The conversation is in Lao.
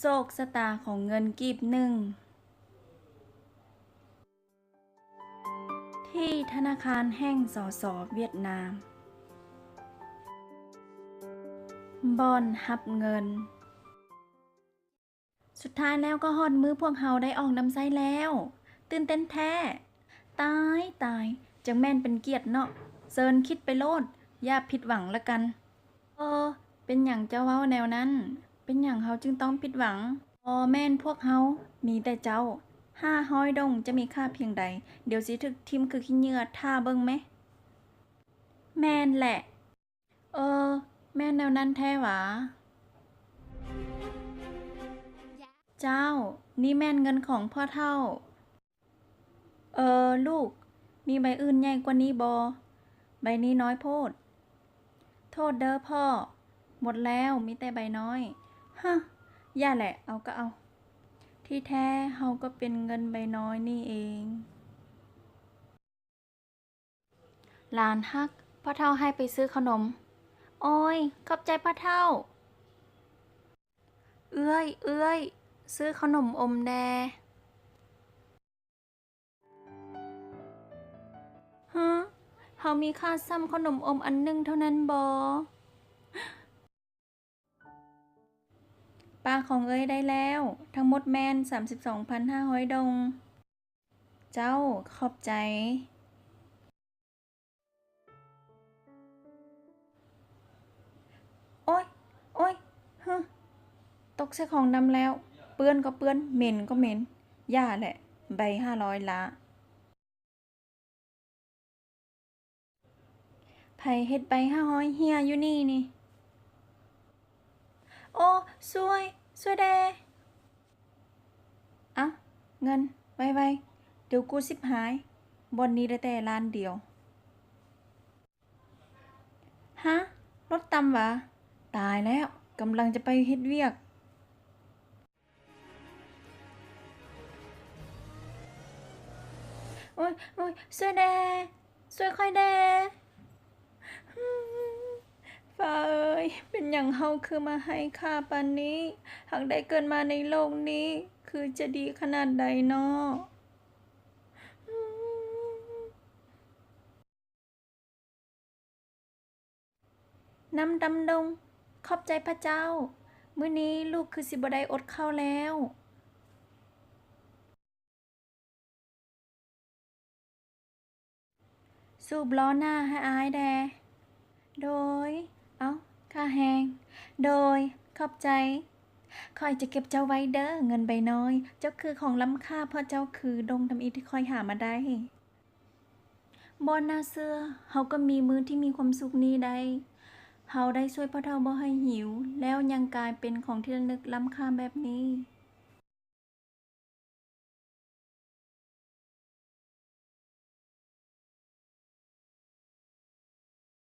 ໂຊກຊະຕາຂອງເງິນກີບໜຶ່ງ ທີ່ທະນາຄານແຫ່ງ ສສ ຫວຽດນາມ. ບ່ອນຮັບເງິນ. ສຸດທ້າຍແລ້ວກໍຮອດມື້ພວກເຮົາໄດ້ອອກນຳໃຊ້ແລ້ວ. ຕື່ນເຕັ້ນແທ້. ຕາຍ, ຕາຍ, ຈັ່ງແມ່ນເປັນກຽດເນາະ. ເຊີນຄິດໄປໂລດ, ຢ່າຜິດຫວັງລະກັນ. ເອີ, ເປັນຫຍັງເຈົ້າເວົ້າແນວນັ້ນ? ເປັນຫຍັງເຮົາຈຶ່ງຕ້ອງຜິດຫວັງ? ບໍ່ແມ່ນພວກເຮົາ, ມີແຕ່ເຈົ້າ. ຫ້າຮ້ອຍດົງຈະມີຄ່າພຽງໃດ? ດຽວຊິຖືກຖິ້ມຄືຂີ້ເຫຍື້ອ, ຖ້າເບິ່ງແມ. ແມ່ນແຫຼະ. ເອີ, ແມ່ນແນວນັ້ນແທ້ຫວາ? ເຈົ້າ, ນີ້ແມ່ນເງິນຂອງພໍ່ເຖົ້າ. ເອີ, ລູກ, ມີໃບອື່ນໃຫຍ່ກວ່ານີ້ບໍ່? ໃບນີ້ນ້ອຍໂພດ. ໂທດເດີພໍ່, ໝົດແລ້ວ, ມີແຕ່ໃບນ້ອຍ. ຮະ, ຢ່າແຫຼະ, ເອົາກໍເອົາ. ທີ່ແທ້ເຮົາກໍເປັນເງິນໃບນ້ອຍນີ້ເອງ. ຫຼານຮັກ, ພໍ່ເຖົ້າໃຫ້ໄປຊື້ເຂົ້າໜົມ. ໂອ້ຍ, ຂອບໃຈພໍ່ເຖົ້າ. ເອື້ອຍ, ເອື້ອຍ, ຊື້ເຂົ້າໜົມອົມແດ່. ຮະ, ເຮົາມີຄ່າສ່ຳເຂົ້າໜົມອົມອັນໜຶ່ງເທົ່ານັ້ນບໍ? ປ້າຂອງເອື້ອຍໄດ້ແລ້ວ, ທັງໝົດແມ່ນສາມສິບສອງພັນຫ້າຮ້ອຍດົງ. ເຈົ້າ, ຂອບໃຈ. ໂອ້ຍ, ໂອ້ຍ, ຮຶ, ຕົກໃສ່ຂອງດຳແລ້ວ. ເປື້ອນກໍເປື້ອນ, ເໝັນກໍເໝັນ. ຢ່າແຫຼະ, ໃບຫ້າຮ້ອຍລ້າ. ໃຜເຮັດໃບຫ້າຮ້ອຍເຮ່ຍຢູ່ນີ້ນີ້? ໂອ້, ຊ່ວຍ, ຊ່ວຍແດ່. ເອົ້າ, ເງິນ, ໄວໆ, ດຽວກູຊິບຫາຍ. ບ່ອນນີ້ໄດ້ແຕ່ລ້ານດຽວ. ຮະ, ລົດຕ່ຳຫວາ? ຕາຍແລ້ວ, ກຳລັງຈະໄປເຮັດວຽກ. ໂອ້ຍ, ໂອ້ຍ, ຊ່ວຍແດ່, ຊ່ວຍຂ້ອຍແດ່. ຟ້າເອີຍ, ເປັນຫຍັງເຮົາຄືມາໄຮ້ຄ່າປານນີ້? ຫາກໄດ້ເກີດມາໃນໂລກນີ້, ຄືຈະດີຂະໜາດໃດເນາະ? ນ້ຳດຳດົງ, ຂອບໃຈພະເຈົ້າ, ມື້ນີ້ລູກຄືຊິບໍ່ໄດ້ອົດເຂົ້າແລ້ວ. ສູບລໍ້ໜ້າໃຫ້ອ້າຍແດ່. ໂດຍ, ເອົ້າ, ຄ່າແຮງ. ໂດຍ, ຂອບໃຈ. ຂ້ອຍຈະເກັບເຈົ້າໄວ້ເດີ, ເງິນໃບນ້ອຍ. ເຈົ້າຄືຂອງລ້ຳຄ່າ, ເພາະເຈົ້າຄືດົງທຳອິດທີ່ຂ້ອຍຫາມາໄດ້. ບໍ່ໜ້າເຊື່ອ, ເຮົາກໍມີມື້ທີ່ມີຄວາມສຸກນີ້ໄດ້. ເຮົາໄດ້ຊ່ວຍພໍ່ເຖົ້າບໍ່ໃຫ້ຫິວ, ແລ້ວຍັງກາຍເປັນຂອງທີ່ລະນຶກລ້ຳຄ່າແບບນີ້.